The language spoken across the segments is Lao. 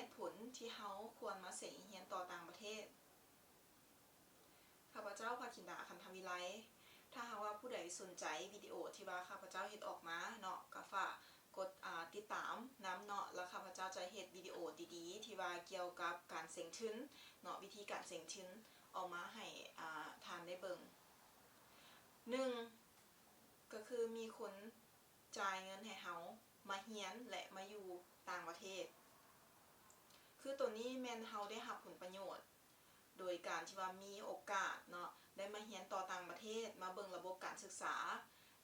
ດຜົນທີ່ເຮົາຄວນມາເສັງຮຽນຕໍ່ຕ່າງປະເທດ. ຂ້າພະເຈົ້າ ພາຄິນດາ ຄັນທະວິໄລ. ຖ້າຫາກວ່າຜູ້ໃດສົນໃຈວິດີໂອທີ່ວ່າຂ້າພະເຈົ້າເຮັດອອກມາເນາະ ກໍຝາກກົດ ອ່າ ຕິດຕາມນຳເນາະ ແລ້ວຂ້າພະເຈົ້າຈະເຮັດວິດີໂອດີໆ ທີ່ວ່າກ່ຽວກັບການເສັງທຶນເນາະ ວິທີການເສັງທຶນອອກມາໃຫ້ ອ່າ ທ່ານໄດ້ເບິ່ງ. ໜຶ່ງ ກໍຄືມີຄົນຈ່າຍເງິນໃຫ້ເຮົາມາຮຽນ ແລະ ມາຢູ່ຕ່າງປະເທດ. ຄືໂຕນີ້ແມ່ນເຮົາໄດ້ຮັບຜົນປະໂຫຍດ ໂດຍການທີ່ວ່າມີໂອກາດເນາະ ໄດ້ມາຮຽນຕໍ່ຕ່າງປະເທດ ມາເບິ່ງລະບົບການສຶກສາ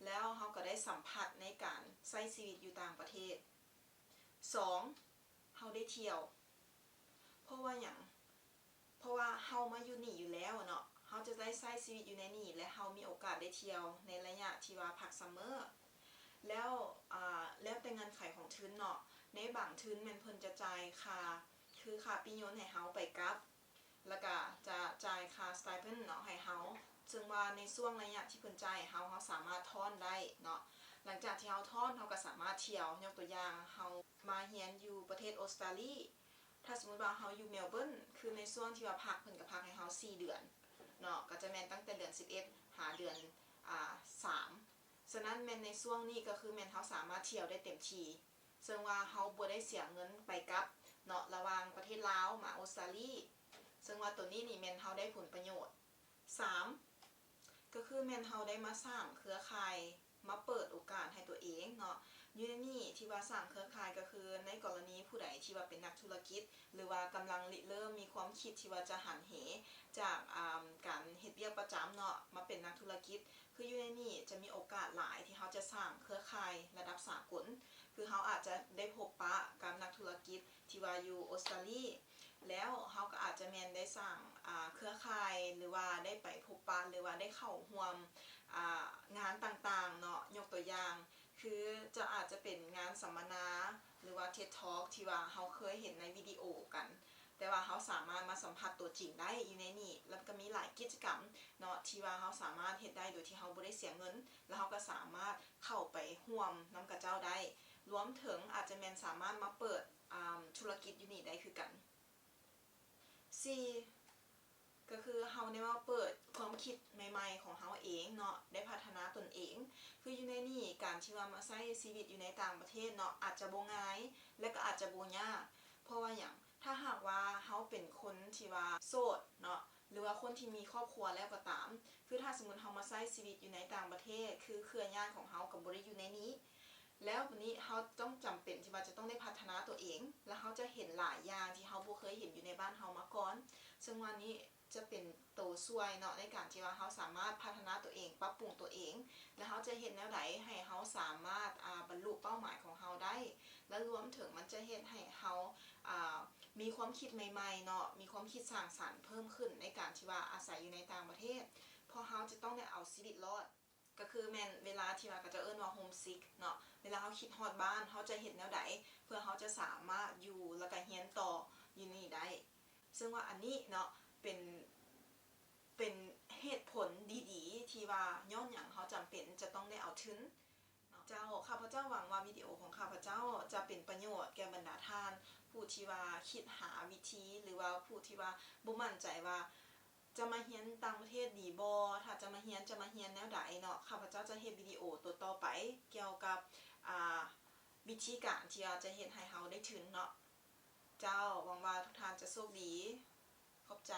ແລ້ວເຮົາກໍໄດ້ສຳຜັດໃນການໃຊ້ຊີວິດຢູ່ຕ່າງປະເທດ. ສອງ ເຮົາໄດ້ທ່ຽວ. ເພາະວ່າຫຍັງ? ເພາະວ່າເຮົາມາຢູ່ນີ້ຢູ່ແລ້ວເນາະ ເຮົາຈະໄດ້ໃຊ້ຊີວິດຢູ່ໃນນີ້ ແລະ ເຮົາມີໂອກາດໄດ້ທ່ຽວໃນໄລຍະທີ່ວ່າພັກຊັມເມີ. ແລ້ວ ອ່າ ແລ້ວແຕ່ເງື່ອນໄຂຂອງທຶນເນາະ ໃນບາງທຶນແມ່ນເພິ່ນຈະຈ່າຍຄ່າ ຄືຄ່າປີ້ຍົນໃຫ້ເຮົາໄປກັບ ແລ້ວກະຈະຈ່າຍຄ່າສະໄຕເພິນເນາະໃຫ້ເຮົາ ເຊິ່ງວ່າໃນຊ່ວງໄລຍະທີ່ເພິ່ນຈ່າຍໃຫ້ເຮົາ ເຮົາສາມາດຖອນໄດ້ເນາະ. ຫຼັງຈາກທີ່ເຮົາຖອນ ເຮົາກໍສາມາດທ່ຽວ. ຍົກຕົວຢ່າງ ເຮົາມາຮຽນຢູ່ປະເທດອົດສະຕາລີ ຖ້າສົມມຸດວ່າເຮົາຢູ່ເມລເບີນ ຄືໃນຊ່ວງທີ່ວ່າພັກ ເພິ່ນກໍພັກໃຫ້ເຮົາສີ່ເດືອນເນາະ ກໍຈະແມ່ນຕັ້ງແຕ່ເດືອນສິບເອັດ ຫາເດືອນ ອ່າ ສາມ. ສະນັ້ນແມ່ນໃນຊ່ວງນີ້ກໍຄືແມ່ນເຮົາສາມາດທ່ຽວໄດ້ເຕັມທີ່ ເຊິ່ງວ່າເຮົາບໍ່ໄດ້ເສຍເງິນໄປກັບເນາະ ລະຫວ່າງປະເທດລາວມາອົດສະຕາລີ ເຊິ່ງວ່າໂຕນີ້ນີ້ແມ່ນເຮົາໄດ້ຜົນປະໂຫຍດ. ສາມ ກໍຄືແມ່ນເຮົາໄດ້ມາສ້າງເຄືອຂ່າຍ ມາເປີດໂອກາດໃຫ້ຕົວເອງເນາະ. ຢູ່ໃນນີ້ທີ່ວ່າສ້າງເຄືອຂ່າຍ ກໍຄືໃນກໍລະນີຜູ້ໃດທີ່ວ່າເປັນນັກທຸລະກິດ ຫຼືວ່າກຳລັງລິເລີ່ມມີຄວາມຄິດທີ່ວ່າຈະຫັນເຫຈາກ ອ່າ ການເຮັດວຽກປະຈຳເນາະ ມາເປັນນັກທຸລະກິດ ຄືຢູ່ໃນນີ້ຈະມີໂອກາດຫຼາຍທີ່ເຮົາຈະສ້າງເຄືອຂ່າຍລະດັບສາກົນ ຄືເຮົາອາດຈະໄດ້ພົບປະກັບນັກທຸລະກິດທີ່ວ່າຢູ່ອົດສະຕາລີ ແລ້ວເຮົາກໍອາດຈະແມ່ນໄດ້ສ້າງ ອ່າ ເຄືອຂ່າຍ ຫຼືວ່າໄດ້ໄປພົບປະ ຫຼືວ່າໄດ້ເຂົ້າຮ່ວມ ອ່າ ງານຕ່າງໆເນາະ. ຍົກຕົວຢ່າງ ຄືຈະອາດຈະເປັນງານສຳມະນາ ຫຼືວ່າ ເທັດ Talk ທີ່ວ່າເຮົາເຄີຍເຫັນໃນວິດີໂອກັນ ແຕ່ວ່າເຮົາສາມາດມາສຳຜັດຕົວຈິງໄດ້ຢູ່ໃນນີ້ ແລ້ວກໍມີຫຼາຍກິດຈະກຳເນາະ ທີ່ວ່າເຮົາສາມາດເຮັດໄດ້ໂດຍທີ່ເຮົາບໍ່ໄດ້ເສຍເງິນ ແລ້ວເຮົາກໍສາມາດເຂົ້າໄປຮ່ວມນຳຂະເຈົ້າໄດ້ ລວມເຖິງອາດຈະແມ່ນສາມາດມາເປີດ ອ່າ ທຸລະກິດຢູ່ນີ້ໄດ້ຄືກັນ. ສີ່ ກໍຄືເຮົາໄດ້ມາເປີດຄວາມຄິດໃໝ່ໆຂອງເຮົາເອງເນາະ ໄດ້ພັດທະນາຕົນເອງ. ຄືຢູ່ໃນນີ້ ການທີ່ວ່າມາໃຊ້ຊີວິດຢູ່ໃນຕ່າງປະເທດເນາະ ອາດຈະບໍ່ງ່າຍ ແລະ ກໍອາດຈະບໍ່ຍາກ. ເພາະວ່າຫຍັງ? ຖ້າຫາກວ່າເຮົາເປັນຄົນທີ່ວ່າໂສດເນາະ ຫຼືວ່າຄົນທີ່ມີຄອບຄົວແລ້ວກໍຕາມ, ຄືຖ້າສົມມຸດເຮົາມາໃຊ້ຊີວິດຢູ່ໃນຕ່າງປະເທດ ຄືເຄືອຍາດຂອງເຮົາກໍບໍ່ໄດ້ຢູ່ໃນນີ້ ແລ້ວບາດນີ້ເຮົາຕ້ອງຈຳເປັນທີ່ວ່າຈະຕ້ອງໄດ້ພັດທະນາຕົວເອງ ແລ້ວເຮົາຈະເຫັນຫຼາຍຢ່າງທີ່ເຮົາບໍ່ເຄີຍເຫັນຢູ່ໃນບ້ານເຮົາມາກ່ອນ. ເຊິ່ງວ່ານີ້ຈະເປັນໂຕຊ່ວຍເນາະ ໃນການທີ່ວ່າເຮົາສາມາດພັດທະນາຕົວເອງ, ປັບປຸງຕົວເອງ ແລ້ວເຮົາຈະເຮັດແນວໃດໃຫ້ເຮົາສາມາດ ອ່າ ບັນລຸເປົ້າໝາຍຂອງເຮົາໄດ້ ແລະ ລວມເຖິງມັນຈະເຮັດໃຫ້ເຮົາ ອ່າ ມີຄວາມຄິດໃໝ່ໆເນາະ, ມີຄວາມຄິດສ້າງສັນເພີ່ມຂຶ້ນໃນການທີ່ວ່າອາໄສຢູ່ໃນຕ່າງປະເທດ ເພາະເຮົາຈະຕ້ອງໄດ້ເອົາຊີວິດລອດ. ກໍຄືແມ່ນເວລາທີ່ວ່າເຂົາເຈົ້າເອີ້ນວ່າ homesick ເນາະ, ເວລາເຮົາຄິດຮອດບ້ານ ເຮົາຈະເຮັດແນວໃດເພື່ອເຮົາຈະສາມາດຢູ່ ແລ້ວກະຮຽນຕໍ່ຢູ່ນີ້ໄດ້. ເຊິ່ງວ່າອັນນີ້ເນາະ ເປັນ ເປັນເຫດຜົນດີໆ ທີ່ວ່າຍ້ອນຫຍັງເຮົາຈຳເປັນຈະຕ້ອງໄດ້ເອົາທຶນເນາະ. ເຈົ້າ, ຂ້າພະເຈົ້າຫວັງວ່າວິດີໂອຂອງຂ້າພະເຈົ້າຈະເປັນປະໂຫຍດແກ່ບັນດາທ່ານຜູ້ທີ່ວ່າຄິດຫາວິທີ ຫຼືວ່າຜູ້ທີ່ວ່າບໍ່ໝັ້ນໃຈວ່າ ຈະມາຮຽນຕ່າງປະເທດດີບໍ່? ຖ້າຈະມາຮຽນ ຈະມາຮຽນແນວໃດເນາະ? ຂ້າພະເຈົ້າຈະເຮັດວິດີໂອໂຕຕໍ່ໄປກ່ຽວກັບ ອ່າ ວິທີການທີ່ວ່າຈະເຮັດໃຫ້ເຮົາໄດ້ທຶນເນາະ. ເຈົ້າ, ຫວັງວ່າທຸກທ່ານຈະໂຊກດີ. ຂອບໃຈ.